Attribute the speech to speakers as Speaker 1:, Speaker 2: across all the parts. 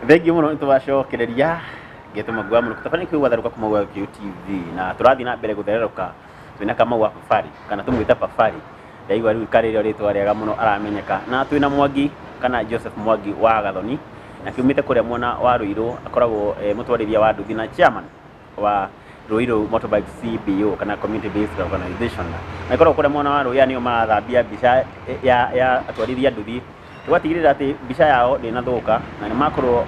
Speaker 1: Thengiũ mũno, nĩ tũgacokereria ngetwo magua mũno tũtabania kwĩ gwatharũka kuma gwa QTV na tũrathiĩ na mbere gũthererũka twĩna Kamau wa Fafari kana tũmwĩta Fafari. Ndaigua rĩu karĩrĩo rĩtwa rĩega mũno aramenyeka, na twĩna Mwangi kana Joseph Mwangi wa Gathoni na kiumĩte kũrĩa mwena wa Ruiru, akoragwo mũtwarithia wa nduthi na chairman wa Ruiru Motorbike CBO kana Community Based Organization, na ĩkoragwo kũrĩa mwena wa Ruiru. Nĩo marathambia mbica ya atwarithia nduthi, tũgatigĩrĩra atĩ mbica yao ndĩnathũka na nĩ makorwo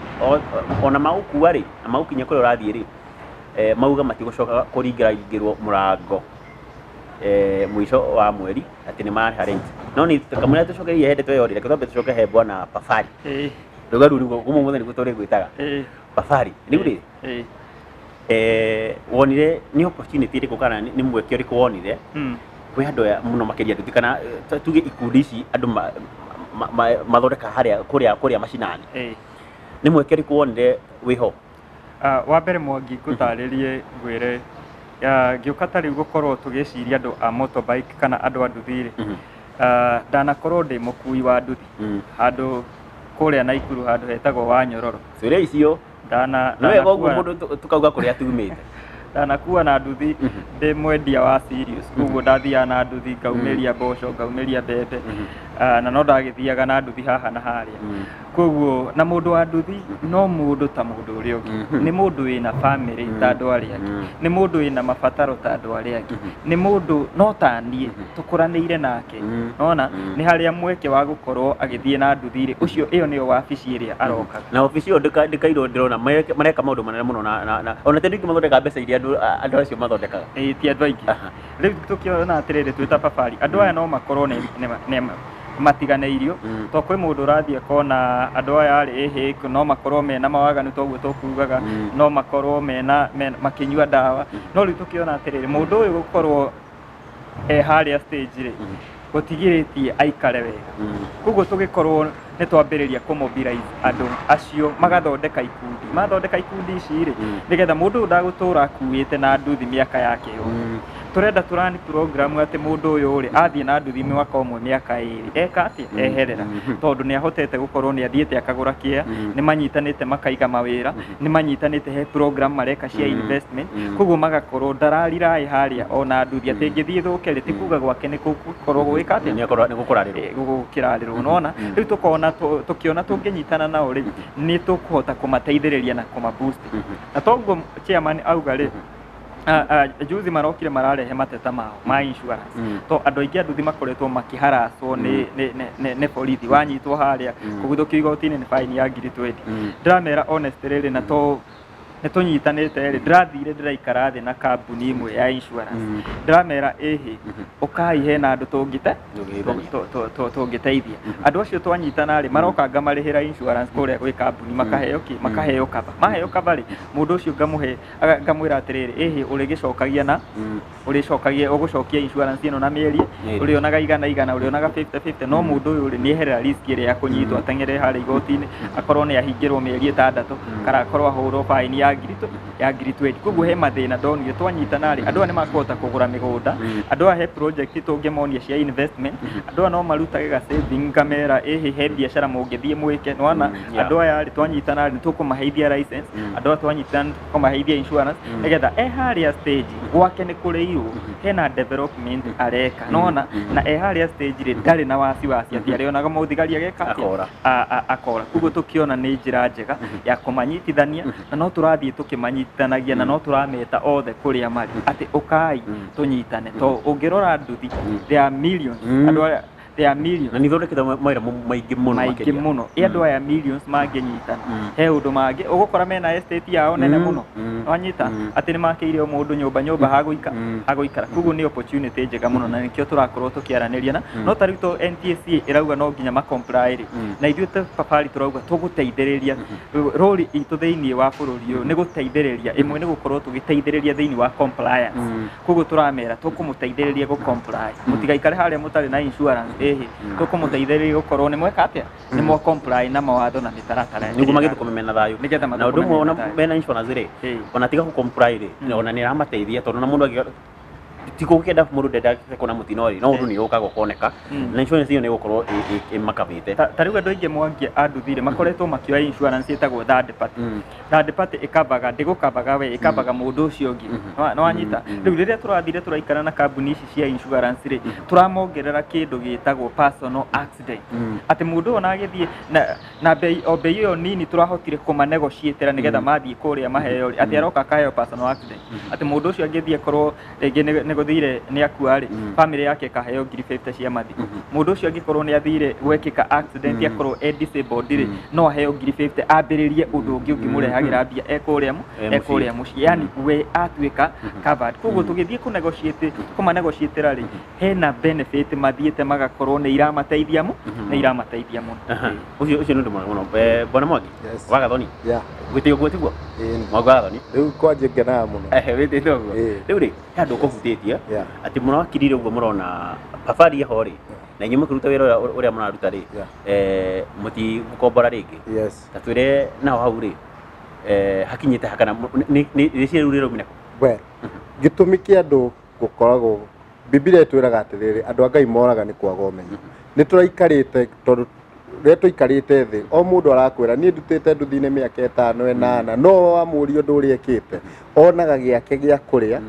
Speaker 1: ona magũkua rĩ na magũkinya kũrĩa ũrathiĩ rĩ, mauga matigũcoka kũringĩrangĩrwo mũrango mũico wa mweri atĩ nĩ mararĩha rent. No nĩ kamũira tũcokereirie hĩndĩ ĩyo rĩ, reke twambe tũcoke he bwana Pafari. Rũga rĩu nĩguo kuma ũmũthĩ nĩguo tũrĩgwĩtaga Pafari rĩu rĩ. Wonire nĩ opportunity ĩrĩkũ kana nĩ mweke ũrĩkũ wonire kwĩ andũ aya mũno makĩria nduthi kana tuge ikundi ici andũ mathondeka harĩa kũrĩa macinani? Nĩ mweke ũrĩkũ wonire wĩho?
Speaker 2: Ah, wa mbere Mwangi, ngũtarĩrie ngwĩre ngĩũka ta rĩu gũkorwo tũgĩciria andũ a motorbike kana andũ a nduthi rĩ, ndanakorwo ndĩ mũkui wa nduthi handũ kũrĩa Naikuru, handũ hetagwo Wanyororo.
Speaker 1: Ciũria icio
Speaker 2: Ndana
Speaker 1: nĩ wega ũguo
Speaker 2: ndanakua
Speaker 1: mũndũ tukauga kũrĩa tumĩte.
Speaker 2: Ndanakua na nduthi ndĩ mwendia wa cereals, koguo ndathiaga na nduthi ngaumĩria mboco, ngaumĩria mbembe. Na no ndagĩthiaga na nduthi haha na harĩa. Koguo na mũndũ wa nduthi no mũndũ ta mũndũ ũrĩa ũngĩ. Nĩ mũndũ wĩna family ta andũ arĩa angĩ. Nĩ mũndũ wĩna mabataro ta andũ arĩa angĩ. Nĩ mũndũ no ta niĩ tũkũranĩire nake. Nona nĩ harĩa mweke wa gũkorwo agĩthiĩ na nduthi rĩ, ũcio ĩyo nĩyo wabici ĩrĩa arokaga.
Speaker 1: Na obici ĩyo ndĩkairwo, ndĩrona mareka maũndũ manene mũno na ona ti andũ aingĩ mathondekaga mbeca iria andũ acio mathondekaga.
Speaker 2: Ĩĩ, ti andũ aingĩ. Rĩu tũkĩona atĩrĩrĩ, twĩ ta Fafari, andũ aya no makorwo nĩ matiganĩirio to kwĩ mũndũ ũrathiĩ akona andũ aya rĩ, ĩhĩ, no makorwo mena mawaganu toguo tũkugaga. No makorwo mena makĩnyua ndawa. No rĩu tũkĩona atĩrĩrĩ, mũndũ ũyũ gũkorwo e harĩa stage rĩ, gũtigĩrĩtie aikare wega. Koguo tũgĩkorwo nĩ twambĩrĩria kũmobilize andũ acio magathondeka ikundi, mathondeka ikundi ici rĩ, nĩgetha mũndũ ũyũ ndagũtũra akuĩte na nduthi mĩaka yake yothe. Tũrenda tũrani program atĩ mũndũ ũyũ rĩ, athiĩ na nduthi mwaka ũmwe, mĩaka 2, eka atĩa? Eherera, tondũ nĩ ahotete gũkorwo nĩ athiĩte akagũra kĩa. Nĩ manyitanĩte makaiga mawĩra, nĩ manyitanĩte he program mareka cia investment. Koguo magakorwo ndarariraĩ harĩa ona nduthi atĩ ĩngĩthiĩ thũke rĩ, ti kuga gwake nĩ gũkorwo gwĩka atĩa?
Speaker 1: Nĩ akorwo nĩ gũkũrarĩrwo.
Speaker 2: Gũkĩrarĩrwo nona. Rĩu tũkona tũkĩona tũngĩnyitana nao rĩ, nĩ tũkũhota kũmateithĩrĩria na kũmaboost. Na toguo chairman auga rĩ, juzi marokire mararehe mateta mao ma insurance to andũ aingĩ a nduthi makoretwo makĩharacwo nĩ borithi. Wanyitwo harĩa kũguthũkio igoti-inĩ nĩ fine ya 20,000. Ndĩramera honest rĩrĩ, na to nĩ tũnyitanĩte rĩ, ndĩrathire ndĩraikara thĩ na kambuni ĩmwe ya insurance. Ndĩramera ĩhĩ, ũkai hena andũ tũngĩte
Speaker 1: Tũngĩteithania.
Speaker 2: Tũngĩteithia andũ acio. Twanyitana rĩ, maroka ngamarĩhĩra insurance kũrĩa gwĩ kambuni, makaheo kĩ? Makaheo cover. Maheo cover rĩ, mũndũ ũcio ngamũhe ngamwĩra atĩrĩrĩ, ĩhĩ, ũrĩgĩcokagia na ũrĩcokagia, ũgũcokia insurance ĩno na mĩeri
Speaker 1: 2.
Speaker 2: Ũrĩonaga igana igana, ũrĩonaga 50 50. No mũndũ ũyũ rĩ, nĩ eherera risk ĩrĩa ya kũnyitwo, ateng'ere harĩa igoti-inĩ, akorwo nĩ ahingĩrwo mĩeri 6 kana akorwo ahũrwo fine ya 20,000. Koguo he mathĩna ndonire twanyitana rĩ, andũ aya nĩ makũhota kũgũra mĩgũnda. Andũ aya he project tũngĩmonia cia investment. Andũ aya no marutage ga saving, ngamera ĩhĩ, he biacara mũngĩthiĩ mwĩke nĩwona. Andũ aya rĩ, twanyitana rĩ, nĩ tũkũmaheithia license. Andũ aya twanyitana nĩ tũkũmaheithia insurance, nĩgetha e harĩa stage gwake nĩ kũrĩirwo, hena development areka nona. Na e harĩa stage rĩ, ndarĩ na wasiwasi atĩ arĩonaga mũthigari ageka atĩa?
Speaker 1: Akora.
Speaker 2: Akora. Koguo tũkĩona nĩ njĩra njega ya kũmanyitithania, na no tũrathiĩ tũkĩmanyitithanagia na no tũrameta othe kũrĩa marĩ atĩ ũkai tũnyitane, to ũngĩrora nduthi, there are millions. Andũ aya, there are millions.
Speaker 1: Na nĩ ithondekete mawĩra maingĩ mũno
Speaker 2: maingĩ
Speaker 1: makĩria.
Speaker 2: Mũno. Ĩ andũ aya millions mangĩnyitana, he ũndũ mangĩ ũgũkora mena estate yao nene mũno. Wanyita atĩ nĩ makĩire o mũndũ nyũmba nyũmba hagũikara. Koguo nĩ opportunity njega mũno, na nĩkĩo tũrakorwo tũkĩaranĩria na no ta rĩu to NTSA ĩrauga no nginya ma comply rĩ, na ithuĩ ta Fafari tũrauga tũgũteithĩrĩria. Role itũ thĩinĩ wa bũrũri ũyũ nĩ gũteithĩrĩria, ĩmwe nĩ gũkorwo tũgĩteithĩrĩria thĩinĩ wa compliance. Koguo tũramera tũkũmũteithĩrĩria gũ comply, mũtigaikare harĩa mũtarĩ na insurance. Ĩhĩ, tũkũmũteithĩrĩria gũkorwo nĩ mweka atĩa, nĩ mwa comply na mawatho na mĩtaratara
Speaker 1: Nĩguo magĩthũkũme mena thayũ.
Speaker 2: Nĩgetha
Speaker 1: Na ũndũ
Speaker 2: mathũkũme
Speaker 1: ũmwe ona
Speaker 2: mena thayũ.
Speaker 1: mena insurance rĩ, ona tiga gũ comply rĩ, ona nĩ ĩramateithia tondũ ona mũndũ angĩ Ti gũkĩenda mũndũ ndendete kuona mũtino rĩ, no ũndũ nĩ ũkaga ũkoneka, na insurance ĩyo nĩ ĩgũkorwo ĩmakabĩte.
Speaker 2: Ta rĩu andũ aingĩ Mwangi a nduthi-rĩ, makoretwo makĩoya insurance ĩtagwo third party. Third party ĩkavaga, ndĩgũkavaga we, ĩkavaga mũndũ ũcio ũngĩ. Nĩwanyita? Rĩu rĩrĩa tũrathire tũraikara na kambuni ici cia insurance rĩ, tũramongerera kĩndũ gĩtagwo personal accident, atĩ mũndũ ũyũ ona agĩthiĩ na bei o bei ĩyo nini tũrahotire kũmanegotiatĩra nĩgetha mathiĩ kũrĩa maheo rĩ, atĩ aroka akaheo personal accident, atĩ mũndũ ũcio angĩthiĩ akorwo rĩngĩ nĩ gũthire nĩ akua rĩ, family yake ĩkaheo ngiri 50 cia mathiko. Mũndũ ũcio angĩkorwo nĩ athire gwekĩka accident, akorwo e disabled rĩ, no aheo ngiri 50 ambĩrĩrie ũndũ ũngĩ ũngĩmũrehagĩra mbia e kũrĩa
Speaker 1: E
Speaker 2: e kũrĩa mũciĩ, yani we atuĩka covered. Koguo tũgĩthiĩ kũnegotiate kũmanegotiatĩra rĩ, hena benefit mathiĩte magakorwo nĩ iramateithia nĩ iramateithia mũno.
Speaker 1: Aha. Ũcio nĩ ũndũ mwega mũno. Bwana Mwangi
Speaker 3: Yes.
Speaker 1: wa Gathoni,
Speaker 3: Yeah.
Speaker 1: gwĩtĩo guo tiguo?
Speaker 3: Ĩĩ.
Speaker 1: Mwangi wa Gathoni.
Speaker 3: Rĩu kwanje ngenaga mũno.
Speaker 1: Ehe, wĩtĩte ũguo.
Speaker 3: Ĩĩ.
Speaker 1: Rĩu rĩ, he andũ ũkũhutĩtie atĩ mũrakirire ũguo mũrona pabari ĩho rĩ, na inyuĩ mũkĩruta wĩra ũrĩa mũraruta rĩ, mũtigũkombora rĩngĩ. Ta twĩre naho hau rĩ, hakinyĩte ha kana rĩciria rĩu rĩraumire kũ?
Speaker 3: Well, gĩtũmi kĩa andũ gũkoragwo, Bibilia ĩtwĩraga atĩrĩrĩ, andũ a Ngai moraga nĩ kwaga ũmenyo. Nĩ tũraikarĩte, tondũ rĩrĩa tũikarĩte thĩ, o mũndũ arakwĩra niĩ ndutĩte nduthi-inĩ mĩaka 5 8, no wamũria ũndũ ũrĩa ekĩte, onaga gĩake gĩa kũrĩa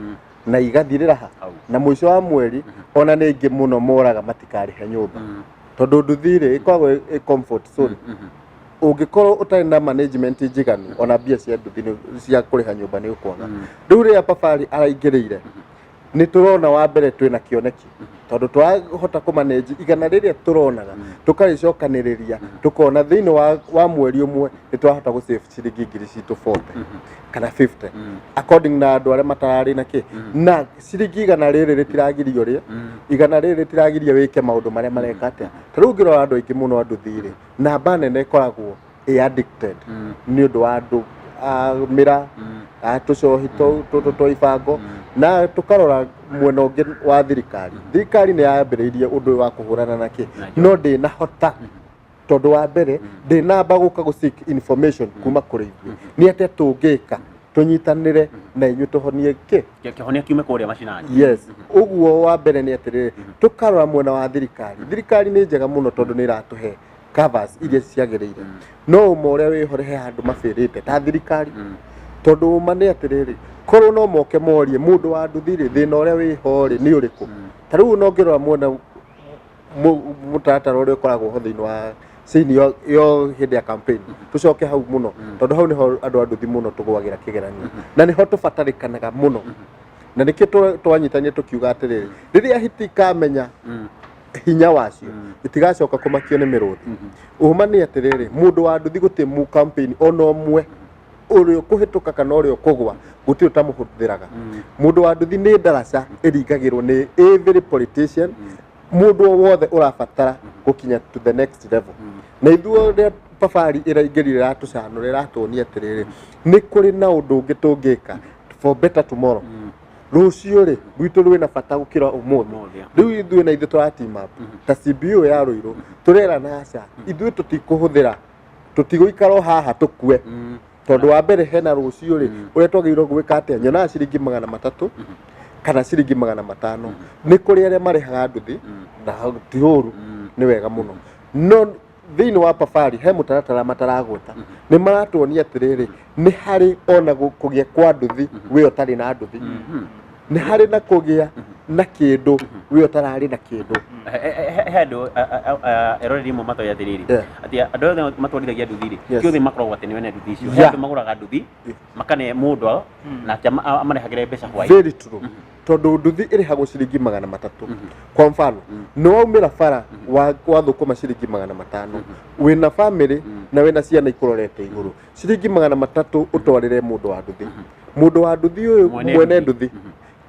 Speaker 3: na igathirĩra ha
Speaker 1: Hau.
Speaker 3: na mũico wa mweri. Ona nĩ aingĩ mũno moraga matikarĩhe nyũmba, tondũ nduthi rĩ ĩkoragwo ĩ comfort zone. Ũngĩkorwo ũtarĩ na management njiganu, ona mbia cia nduthi cia kũrĩha nyũmba nĩ ũkwaga. Rĩu rĩrĩa Pabari araingĩrĩire, nĩ tũrona wa mbere twĩna kĩoneki, tondũ twahota kũmanage igana rĩrĩa tũronaga, tũkarĩcokanĩrĩria, tũkona thĩinĩ wa mweri ũmwe nĩ twahota gũ save ciringi ngiri citũ 40 kana 50, according na andũ arĩa matararĩ na kĩ, na ciringi igana rĩrĩ rĩtiragirio rĩa igana rĩrĩ rĩtiragiria wĩke maũndũ marĩa mareka atĩa. Ta rĩu ũngĩrora andũ aingĩ mũno a nduthi rĩ, namba nene ĩkoragwo ĩ addicted nĩ ũndũ wa andũ a mĩra, a tũcohi tũtũ twa ibango. Na tũkarora mwena ũngĩ wa thirikari, thirikari nĩ yambĩrĩirie ũndũ ũyũ wa kũhũrana na kĩ, no ndĩnahota, tondũ wa mbere ndĩnamba gũka gũ seek information kuma kũrĩ ithuĩ nĩ atĩa tũngĩka tũnyitanĩre na inyuĩ tũhonie kĩ.
Speaker 1: Kĩhonia kiume kũrĩa macinani.
Speaker 3: Yes, ũguo wa mbere nĩ atĩrĩrĩ, tũkarora mwena wa thirikari, thirikari nĩ njega mũno tondũ nĩ ĩratũhe covers iria ciagĩrĩire, no ũma ũrĩa wĩho he handũ mabĩrĩte ta thirikari, tondũ ũma nĩ atĩrĩrĩ, korwo no moke morie mũndũ wa nduthi rĩ, thĩna ũrĩa wĩho rĩ nĩ ũrĩkũ. Ta rĩu no ngĩrora mwena mũtaratara ũrĩa ũkoragwo ho thĩinĩ wa thĩinĩ yo hĩndĩ ya campaign, tũcoke hau mũno, tondũ hau nĩho andũ a nduthi mũno tũgwagĩra kĩgeranio na nĩho tũbatarĩkanaga mũno, na nĩkĩo twanyitanie tũkiuga atĩrĩrĩ, rĩrĩa hiti ikamenya hinya wacio, itigacoka kũmakio nĩ mĩrũthi. Ũma nĩ atĩrĩrĩ, mũndũ wa nduthi gũtirĩ mu campaign ona ũmwe ũrĩa ũkũhĩtũka kana ũrĩa ũkũgwa gũtirĩ ũtamũhũthĩraga. Mũndũ wa nduthi nĩ ndaraca ĩringagĩrwo nĩ every politician, mũndũ o wothe ũrabatara gũkinya to the next level. Na ithuĩ ũrĩa Pabari ĩraingĩrire, ĩratũcanũra, ĩratuonia atĩrĩrĩ, nĩ kũrĩ na ũndũ ũngĩ tũngĩka for better tomorrow. Rũciũ rĩ rwitũ rwĩna bata gũkĩra ũmũthĩ.
Speaker 1: Ũmũthĩ.
Speaker 3: Rĩu ithuĩ na ithuĩ tũra team up ta CBO ya Rũirũ, tũrerana aca, ithuĩ tũtikũhũthĩra, tũtigũikara o haha tũkue, tondũ wa mbere hena rũciũ rĩ ũrĩa twagĩrĩirwo gwĩka atĩa. Nyonaga ciringi 300 kana ciringi 500 nĩ kũrĩ arĩa marĩhaga nduthi, na ti ũru, nĩ wega mũno, no thĩinĩ wa Pabari he mũtaratara mataragweta. Nĩ maratuonia atĩrĩrĩ, nĩ harĩ ona kũgĩa kwa nduthi wĩ ũtarĩ na nduthi, nĩ harĩ na kũgĩa na kĩndũ wĩ ũtararĩ na kĩndũ.
Speaker 1: He andũ eroreri amwe matoĩ atĩrĩrĩ, atĩ andũ othe matwarithagia nduthi rĩ, ti othe makoragwo atĩ nĩ ene nduthi icio. He andũ magũraga nduthi makane mũndũ nake amarehagĩre mbeca hwaĩ.
Speaker 3: Very true, tondũ nduthi ĩrĩhagwo ciringi 300. Kwa mfano, nĩ waumĩra bara wathũkũma ciringi 500, wĩna family na wĩna ciana ikũrorete igũrũ, ciringi 300 ũtwarĩre mũndũ wa nduthi, mũndũ wa nduthi ũyũ
Speaker 1: Mwene
Speaker 3: mwene
Speaker 1: nduthi.
Speaker 3: Nduthi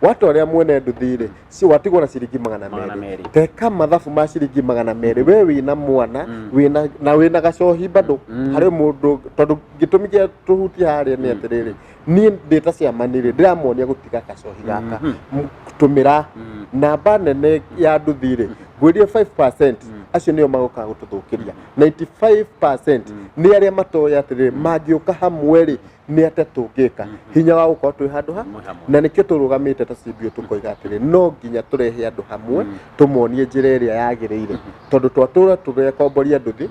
Speaker 3: watwarĩra mwene nduthi rĩ, watigwo na ciringi magana
Speaker 1: Magana
Speaker 3: merĩ.
Speaker 1: merĩ.
Speaker 3: Teka mathabu ma ciringi 200, we wĩna mwana, wĩna na wĩna gacohi bado harĩ mũndũ, tondũ gĩtũmi kĩa tũhutie harĩa nĩ atĩrĩrĩ, niĩ ndĩ ta ciamani rĩ, ndĩramonia gũtiga gacohi gaka. Tũmĩra namba nene ya nduthi rĩ. Ngwĩrie 5% acio nĩo magoka gũtũthũkĩria. 95% nĩ arĩa matoĩ atĩrĩrĩ, mangĩũka hamwe rĩ, nĩ atĩa tũngĩka hinya wa gũkorwo twĩ handũ ha
Speaker 1: Mwĩ hamwe.
Speaker 3: Na nĩkĩo tũrũgamĩte ta CBO tũkoiga atĩrĩ, no nginya tũrehe andũ hamwe, tũmonie njĩra ĩrĩa yagĩrĩire, tondũ twatũra tũrĩ akomboria nduthi,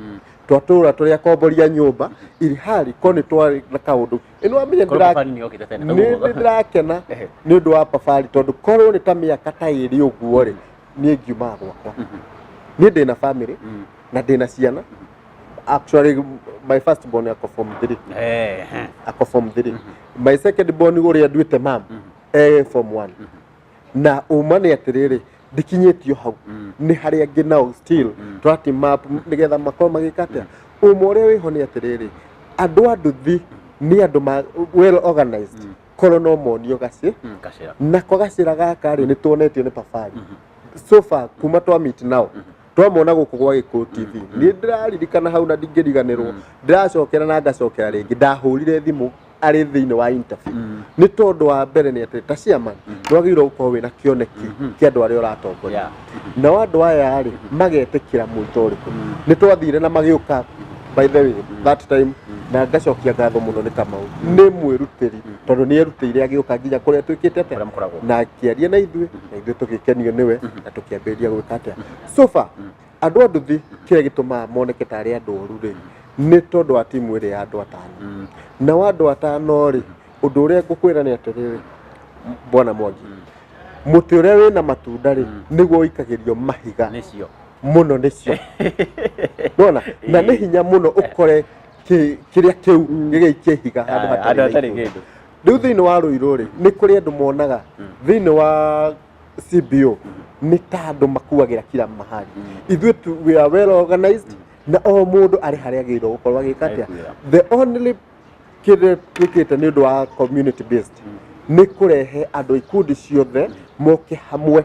Speaker 3: twatũra tũrĩ akomboria nyũmba, iri hari ko nĩ twarĩ na kaũndũ ĩno wamenya.
Speaker 1: Korwo Pafari nĩ yokĩte tene.
Speaker 3: Nĩ ndĩrakena
Speaker 1: Ehe.
Speaker 3: nĩ ũndũ wa Pafari, tondũ korwo nĩ ta mĩaka ta ĩrĩ ũguo rĩ, niĩ ngiumaga gwakwa. Niĩ ndĩna family na ndĩna ciana. Actually, my first born ako form 3. Ako form 3. My second born, ũrĩa nduĩte mam, e form 1. Na ũma nĩ atĩrĩrĩ, ndikinyĩtio hau, nĩ harĩa angĩ nao still tũrati map nĩgetha makorwo magĩka atĩa. Ũma ũrĩa wĩho nĩ atĩrĩrĩ, andũ a nduthi nĩ andũ ma well organized, korwo no monio gacĩ
Speaker 1: Kacĩra.
Speaker 3: Nako gacĩra gaka rĩ, nĩ tuonetio nĩ Pafari so far kuma twa meet nao, twamona gũkũ gwa Gĩkũyũ TV. Niĩ ndĩraririkana hau na ndingĩriganĩrwo, ndĩracokera na ngacokera rĩngĩ, ndahũrire thimũ arĩ thĩinĩ wa interview, nĩ tondũ wa mbere nĩ atĩ ta chairman nĩ wagĩrĩirwo gũkorwo wĩna kĩoneki kĩa andũ arĩa ũratongoria. Nao andũ aya rĩ, magetĩkĩra mwĩto ũrĩkũ? Nĩ twathire na magĩũka, by the way, that time, na ngacokia ngatho mũno nĩ Kamau, nĩ mwĩrutĩri, tondũ nĩ erutĩire agĩũka nginya kũrĩa twĩkĩte atĩa
Speaker 1: Kũrĩa mũkoragwo.
Speaker 3: Na akĩaria na ithuĩ, na ithuĩ tũgĩkenio nĩwe na tũkĩambĩrĩria gwĩka atĩa. So far, andũ a nduthi kĩrĩa gĩtũmaga moneke tarĩ andũ oru rĩ, nĩ tondũ wa timu ĩrĩa ya andũ atano. Nao andũ atano rĩ, ũndũ ũrĩa ngũkwĩra nĩ atĩrĩrĩ, bwana Mwangi, mũtĩ ũrĩa wĩna matunda rĩ, nĩguo ũikagĩrio mahiga
Speaker 1: Nĩcio.
Speaker 3: Mũno nĩcio nona, na nĩ hinya mũno ũkore kĩrĩa kĩu gĩgĩikia ihiga handũ
Speaker 1: Handũ
Speaker 3: hatarĩ na
Speaker 1: hatarĩ
Speaker 3: itunda.
Speaker 1: kĩndũ.
Speaker 3: Rĩu thĩinĩ wa Rũirũ rĩ, nĩ kũrĩ andũ monaga thĩinĩ wa CBO nĩ ta andũ makuagĩra kila mahali. Ithuĩ we are well organized, na o mũndũ arĩ harĩa agĩrĩirwo gũkorwo agĩka atĩa.
Speaker 1: Agĩkuĩra.
Speaker 3: The only kĩrĩa twĩkĩte nĩ ũndũ wa community based nĩ kũrehe andũ ikundi ciothe moke hamwe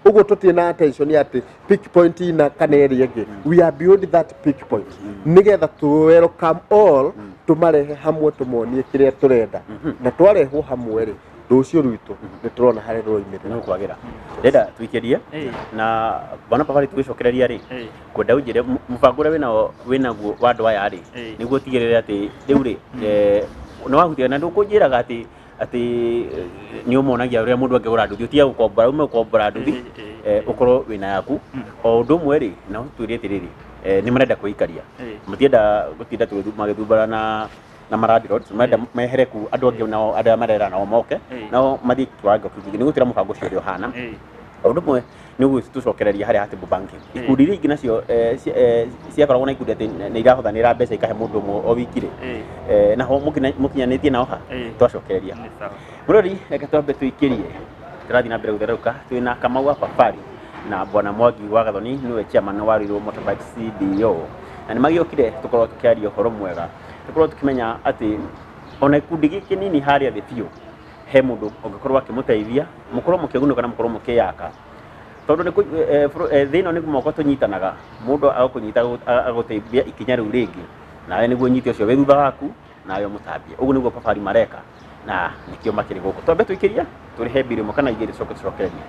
Speaker 3: ũguo, tũtirĩ na attention ya atĩ pick point ina kana ĩrĩa ĩngĩ. We are beyond that pick point, nĩgetha tũ welcome all, tũmarehe hamwe, tũmonie kĩrĩa tũrenda, na twarehwo hamwe rĩ, rũciũ rwitũ nĩ tũrona harĩa rũroimĩrĩra.
Speaker 1: Nĩ gũkwagĩra ndenda tuikĩrie na bwana Pafari tũgĩcokereria rĩ, kwenda ũnjĩre mũbango ũrĩa wĩnao wĩnaguo wa andũ aya rĩ, nĩguo ũtigĩrĩre atĩ rĩu rĩ, nĩ wahutia na ndũkũnjĩraga atĩ nĩ ũmonagia ũrĩa mũndũ angĩgũra nduthi, ũtige gũkombora, ume gũkombora nduthi, ũkorwo wĩna yaku. O ũndũ ũmwe rĩ, na ũtwĩre atĩrĩrĩ, nĩ marenda kwĩikaria, matienda gũtinda magĩthumbara na malandlords, marenda mehere ku andũ angĩ, nao andũ arĩa marera nao moke, nao mathiĩ kĩwango kĩu kĩngĩ. Nĩ gũtwĩra mũbango ũcio ũrĩa ũhana. O ũndũ ũmwe nĩ ũgũtũcokereria harĩa Hatibu Banking, ikundi iria ingĩ nacio ciakoragwo na ikundi atĩ nĩ irahothanĩra mbeca ikahe mũndũ ũmwe o wiki rĩ, naho mũkinyanĩtie nao ha? Twacokereria.
Speaker 2: Nĩ sawa.
Speaker 1: Mũrori, reke twambe tũikĩrie, tũrathiĩ na mbere gũtherũka twĩna Kamau wa Pafari na bwana Mwangi wa Gathoni, nĩwe chairman wa Ruiru Motorbike CBO, na nĩ magĩũkire tũkorwo tũkĩaria ũhoro mwega, tũkorwo tũkĩmenya atĩ ona gĩkundi gĩkĩ nini harĩa thĩ biũ he mũndũ ũngĩkorwo akĩmũteithia, mũkorwo mũkĩgunĩka na mũkorwo mũkĩyaka, tondũ nĩ thĩ ĩno nĩ moko tũnyitanaga. Mũndũ agũkũnyita agũteithia ikinya rĩu rĩngĩ, nawe nĩguo ũnyite ũcio wĩ thutha waku, nawe ũmũtambie. Ũguo nĩguo Pafari mareka na nĩkĩo makĩrĩ gũkũ. Twambe tũikĩrie, tũrĩhe mbirũ ĩmwe kana igĩrĩ, tũcoke tũcokererie.